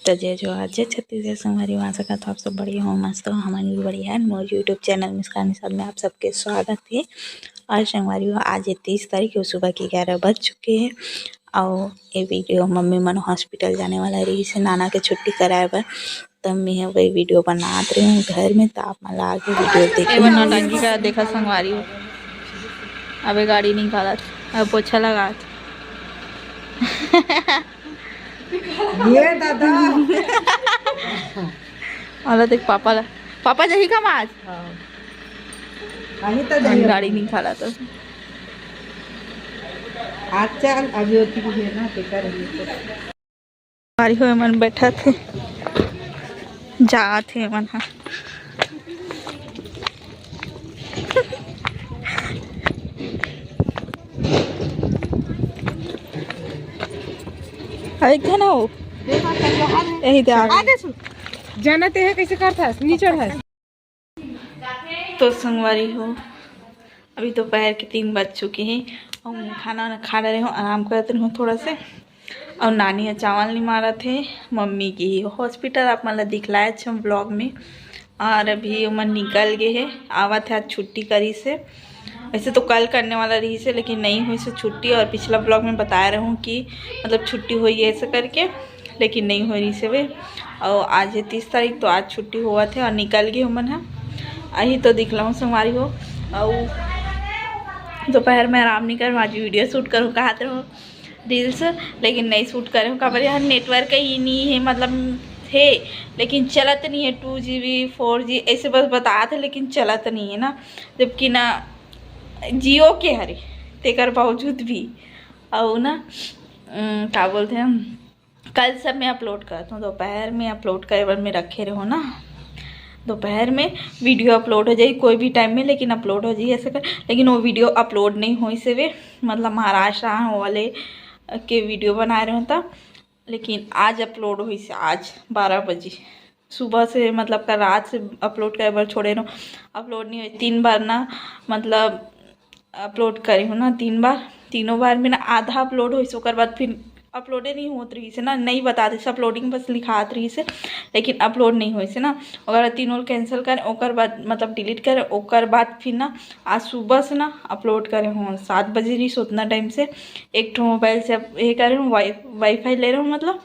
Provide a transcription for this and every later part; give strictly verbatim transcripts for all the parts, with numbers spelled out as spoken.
त जय जोहार, जय छत्तीसगढ़ संगवारी हो। आशा करत हो आप सब बढ़िया हो, मस्त हो। हमन भी बढ़िया हन। मोर YouTube चैनल मुस्कान निषाद में आप सबके स्वागत हे। और संगवारी हो, आज हे तीस तारीख, सुबह के ग्यारह बज चुके हे। अउ ये वीडियो मम्मी मन हॉस्पिटल जाने वाला रहिस हे नाना के छुट्टी कराए बर, तब मैं ह वही वीडियो बनात रही हूँ घर में, त आप मन ला आगे वीडियो देखे। एगो नौटंकी का देखा संगवारी हो, अबे गाड़ी निकालत, अब पोछा लगात। ये दादा। वाला देख पापा ला, पापा जाही का आज? हाँ। अभी तो हम जाइए। गाड़ी निकालत। आज चल, अभी होती भी है ना, बेकार है तो। संगवारी हो, एमन बैठत हे, जात हे एमन ह। अरे, एक झन हो। यही दे आगे। जाना ते है, कैसे करता है? नीचे है। तो संगवारी हो, अभी दोपहर के तीन बज चुके हैं और मैं खाना वाना खा रहे हूँ, आराम करत रहे हूँ थोड़ा से। और नानी ह चावल निमारत हे, मम्मी गे हे हॉस्पिटल, आप मन ला दिखलाए हम ब्लॉग में। और अभी ओमन निकल गए हे, आवत हे, आज छुट्टी करिस हे। वैसे तो कल करने वाला रहिस हे, लेकिन नहीं होइस हे छुट्टी। और पिछला ब्लॉग में बताए रहूँ कि मतलब छुट्टी होई ऐसे करके, लेकिन नहीं होइस हे वे। और आज हे तीस तारीख, तो आज छुट्टी होवत हे और निकल गए ओमन ह। अही तो दिखलाऊँ संगवारी हो। और दोपहर में आराम नहीं करूँ, आज वीडियो शूट करूँ कहत रहूँ रील्स, लेकिन नहीं शूट करे हूँ, काबर यहाँ नेटवर्क ही नहीं है, मतलब है लेकिन चलत नहीं है, to G B four G ऐसे बस बतात है लेकिन चलत नहीं है ना, जबकि ना जियो के हरे तेकर बावजूद भी। और ना उम, का बोलते हैं, कल सब मैं अपलोड करत हूँ, दोपहर में अपलोड करे बर मैं रखे रहो ना, दोपहर में वीडियो अपलोड हो जाए कोई भी टाइम में, लेकिन अपलोड हो जाए ऐसे कर, लेकिन वो वीडियो अपलोड नहीं होइस हे वे, मतलब महाराष्ट्र आए हो वाले के वीडियो बनाए रहे हों त, लेकिन आज अपलोड होइस हे, आज बारह बजे सुबह से, मतलब कल रात से अपलोड करे बर छोड़े रहो, अपलोड नहीं होइस तीन बार ना, मतलब अपलोड करे हो ना तीन बार, तीनों बार में ना आधा अपलोड होइस, ओकर बाद फिर अपलोडे नहीं होत रहिस हे ना, नहीं बतात रहिस, अपलोडिंग बस लिखात रहिस हे, लेकिन अपलोड नहीं होइस हे ना। ओकर बाद तीनों ल कैंसिल करे, ओकर बाद मतलब डिलीट करे, ओकर बाद फिर ना आज सुबह से ना अपलोड करे हो, सात बजे रहिस उतना टाइम से एक ठो मोबाइल से अब ये करे हो, वाई वाईफाई ले रहे हो मतलब,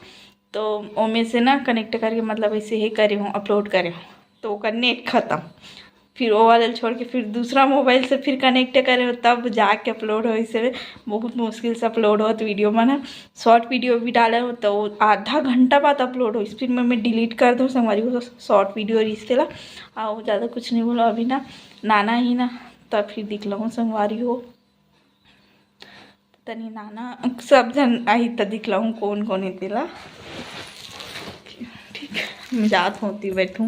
तो ओमे से ना कनेक्ट करके मतलब ऐसे ही करे हो, अपलोड करे हो, तो ओकर नेट खत्म। फिर वो वाला छोड़ के फिर दूसरा मोबाइल से फिर कनेक्ट करे हो, तब जाके अपलोड होइस हे। बहुत मुश्किल से अपलोड होत वीडियो मन ह। शॉर्ट वीडियो भी डाले हो तो आधा घंटा बाद अपलोड होइस, फिर मैं, मैं डिलीट कर दूँ संगवारी हो शॉर्ट वीडियो रहिस तेला। और ज़्यादा कुछ नहीं बोलो अभी ना, नाना ही ना, तब फिर दिखलाऊँ संगवारी हो। तनी नाना सब झन आही त दिखलाहूँ कोन कोन हे तेला। ठीक, मैं जात होती बैठूँ,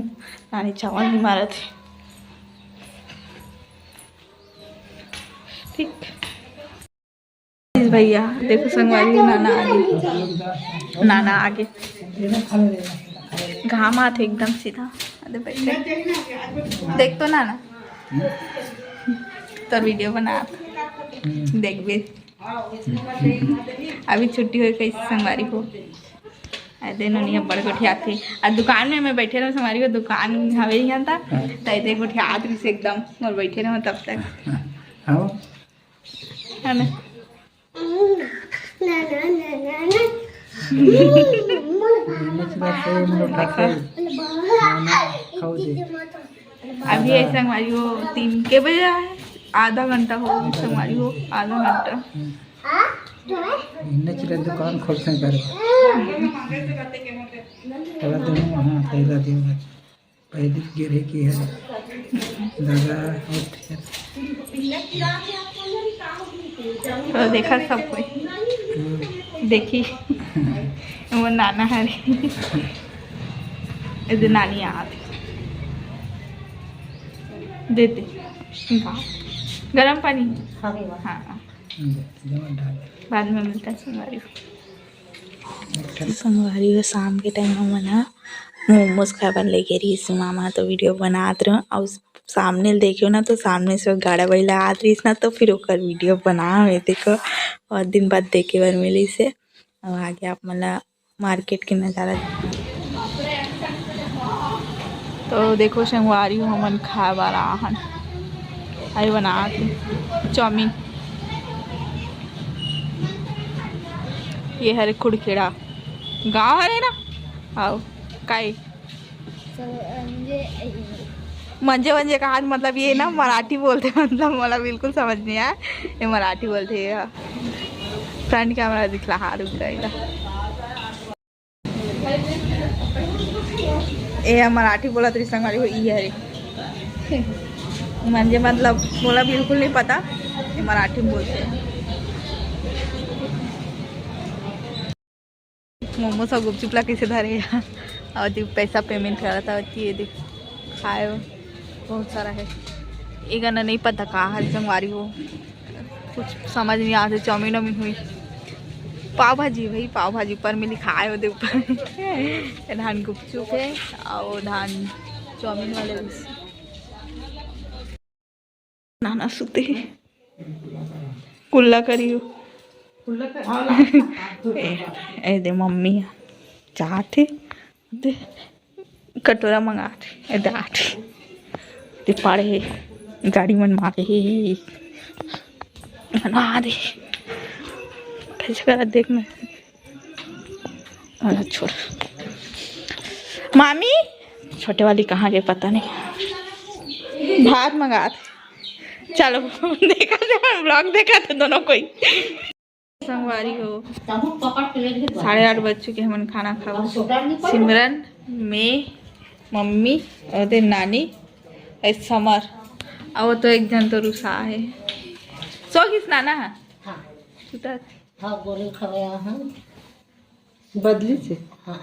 नानी चावल निमारत हे। ठीक भैया, देखो संगवारी, नाना आगे, नाना आगे, घाम आत हे एकदम सीधा। अरे बैठे, देख तो नाना, तो वीडियो बनात, देखबे। अभी छुट्टी होय कइसे संगवारी हो। अरे नोनी ह बड़ गोठियाथे। आ दुकान में मैं बैठे रहूँ संगवारी हो, दुकान हवे इहाँ ता। हाँ। त एदे गोठियात रहिस एकदम, मोर बैठे रहूँ तब तक। हाँ। है ना? अभी ऐसे संगवारी हो, तीन के बजे आए, आधा घंटा हो गया संगवारी हो, आधा घंटा। इन्ने चिल्ला दुकान खोलते हैं घर। तेरा दिन, हाँ, तेरा दिन। पहली गिरे की है दादा। और तो देखा सब कोई। हम्म। देखी। वो नाना हरे। इधर नानी आत। दे दे। गरम पानी। हाँ। बाद में मिलता है संगवारी। संगवारी हो, शाम के टाइम हमन ह मोमोज खाए बर लेगे रहिस मामा, तो वीडियो बनात रहूँ। अउ सामने ल देखे ना, तो सामने से गाड़ा बइला आत रहिस ना, तो फिर ओकर वीडियो बनाए हुए देखो, बहुत दिन बाद देखे बर मिलिस हे। अउ आगे आप मन ला मार्केट के नजारा। तो देखो संगवारी हो, हमन खाए बर आहन, अरे बनात हे चाउमीन। ये हरे खुड़खेड़ा गाँव हरे ना, आओ काई मंजे वंजे कहा, मतलब ये ना मराठी बोलथे, मतलब मोला बिल्कुल समझ नहीं आए, ये मराठी बोलथे। ये फ्रंट कैमरा दिखला, हाँ रुक जाएगा। ए ह मराठी बोलत रही संगवारी हो, ई हरे मंजे, मतलब मोला बिल्कुल नहीं पता, ये मराठी में बोलथे। मोमोज और गुपचुप ला कैसे धरे हे। और जी पैसा पेमेंट करत हे, ये देख खाए बहुत सारा है। ये गाना नहीं पता का हर संगवारी हो, कुछ समझ नहीं आते। चाउमीन वाउमीन हुई, पाव भाजी भाई, पाव भाजी ऊपर में लिखा है, ओदे ऊपर। ये धान गुपचुप है और धान चाउमीन वाले भी। नाना सुते हे, कुल्ला करियो। ए, ए दे मम्मी चाहत हे, दे कटोरा मंगात हे, ए दे आत हे, दे पाड़े हे, गाड़ी मन मारे हे, बना दे, कैसे करा देख मैं। अरे छोड़। मामी, छोटे वाली कहाँ गए पता नहीं। भात मंगात। चलो, देखा थे, vlog देखा थे दोनों कोई। संगवारी हो, साढ़े आठ बज चुके, हमन खाना खाबो। सिमरन, मैं, मम्मी और दे नानी, ए समर, और वो तो एक जन तो रुसा है। सो किस नाना है? हाँ। सुता हाँ, गोली खवाया है। बदली से। हाँ।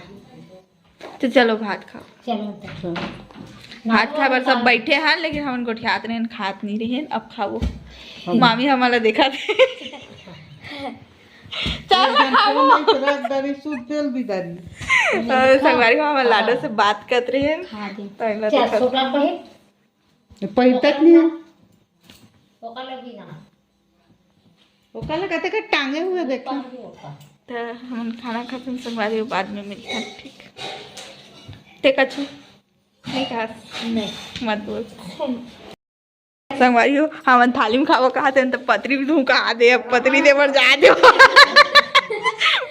तो चलो भात खाओ। चलो तो। भात खाए बर सब बैठे हैं, लेकिन हमन गोठियात रहेन, खात नहीं रहेन। अब खाओ। हाँ। मामी हमला देखा थे। चल ना खाओ। रख डारी, सूत तेल भी डारी। और संगवारी हो, हमर लाडो से बात करत रहेन। हाँ जी। तो इला चल, देखा। छोटा बहिन। ये पहिरत नहीं है। ओकर लगी ना। ओकर ला कते का टांगे हुए देखा। ऊपर भी होता। तो हमन खाना खाते हैं संगवारी, बाद में मिलते हैं, ठीक। ते कछु नहीं कहा। नहीं। मत बोल। संगवारी हो, हमन थाली में खाबो कहा थे, तो पतरी में धुका दे, अब पतरी दे बर जा दे।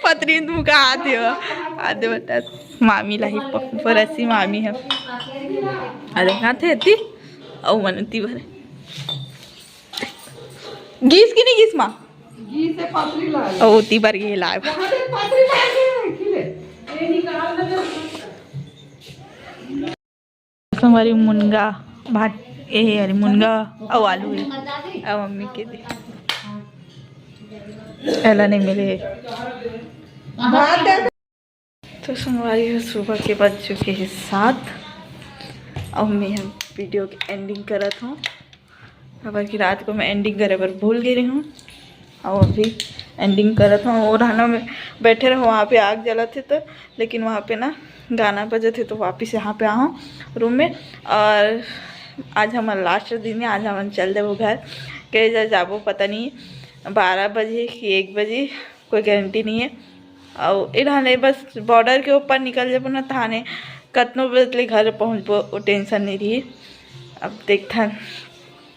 पतरी में धुका दे, आ दे बेटा। मामी लाही प-, परसी मामी है। आ देखा थे ती, औ मन ती भरे। गीस कि नहीं गीस माँ? गीस है, पतरी लाए। ओ, ती बार ये लाए। यहाँ से पतरी लाए हैं, खिले। ये निकाल दे। संगवारी मुनगा भात, ए हे, अरे मुनगा अउ आलू है। अब मम्मी के दे। एला नहीं मिले। भात है। तो संगवारी हो, सुबह के बज चुके हैं सात। अब मैं हम वीडियो की एंडिंग करत हूँ, काबर कि रात को मैं एंडिंग करे बर भूल गे रही हूँ। और अभी एंडिंग करत हूँ। और है ना, मैं बैठे रहो, वहाँ पे आग जलत थे तो, लेकिन वहाँ पे ना गाना बजत थे, तो वापस यहाँ पे आऊँ रूम में। और आज हमारा लास्ट दिन है, आज हम चल देबो घर। के जा जाबो पता नहीं बारह बजे कि एक बजे, कोई गारंटी नहीं है। अउ ए ढाले बस बॉर्डर के ऊपर निकल जाबो ना, थाने कतनो बजे ले घर पहुँचबो, वो टेंशन नहीं रही। अब देखथन,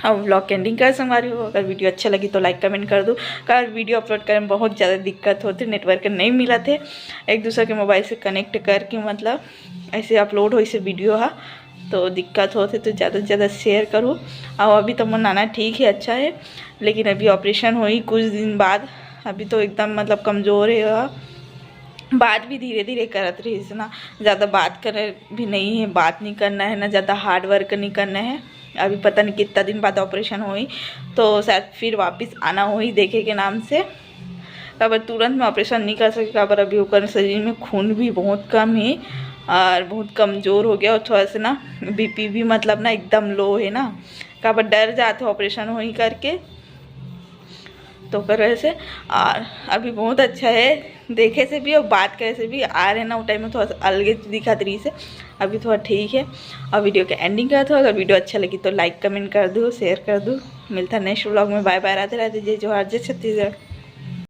अब व्लॉग के एंडिंग कर संगवारी हो। अगर वीडियो अच्छा लगी तो लाइक कमेंट कर दो, काबर वीडियो अपलोड करे में बहुत ज़्यादा दिक्कत होथे, नेटवर्क नहीं मिलत हे, एक दूसरे के मोबाइल से कनेक्ट करके मतलब ऐसे अपलोड होइसे वीडियो हा, तो दिक्कत होथे, तो ज़्यादा से ज़्यादा शेयर करो। और अभी तो मोर नाना ठीक है, अच्छा है, लेकिन अभी ऑपरेशन होई कुछ दिन बाद, अभी तो एकदम मतलब कमज़ोर है, बात भी धीरे धीरे करत रहिस ना, ज़्यादा बात करे भी नहीं है, बात नहीं करना है ना, ज़्यादा हार्ड वर्क नहीं करना है। अभी पता नहीं कितना दिन बाद ऑपरेशन होई, तो शायद फिर वापस आना होई देखे के नाम से। काबर तुरंत में ऑपरेशन नहीं कर सके, काबर अभी ओकर शरीर में खून भी बहुत कम है और बहुत कमज़ोर हो गया, और थोड़ा सा ना बीपी भी मतलब ना एकदम लो है ना, काबर डर जाते ऑपरेशन होई करके। तो ओकर वजह से, और अभी बहुत अच्छा है, देखे से भी और बात करे से भी। आ रहे ना, वो टाइम में थोड़ा सा अलगे दिखत रहिस हे, अभी थोड़ा ठीक है। और वीडियो के एंडिंग करत हो, अगर वीडियो अच्छा लगी तो लाइक कमेंट कर दो, शेयर कर दो। मिलता नेक्स्ट व्लॉग में, बाय बाय, राधे राधे, जय जोहार, जय छत्तीसगढ़।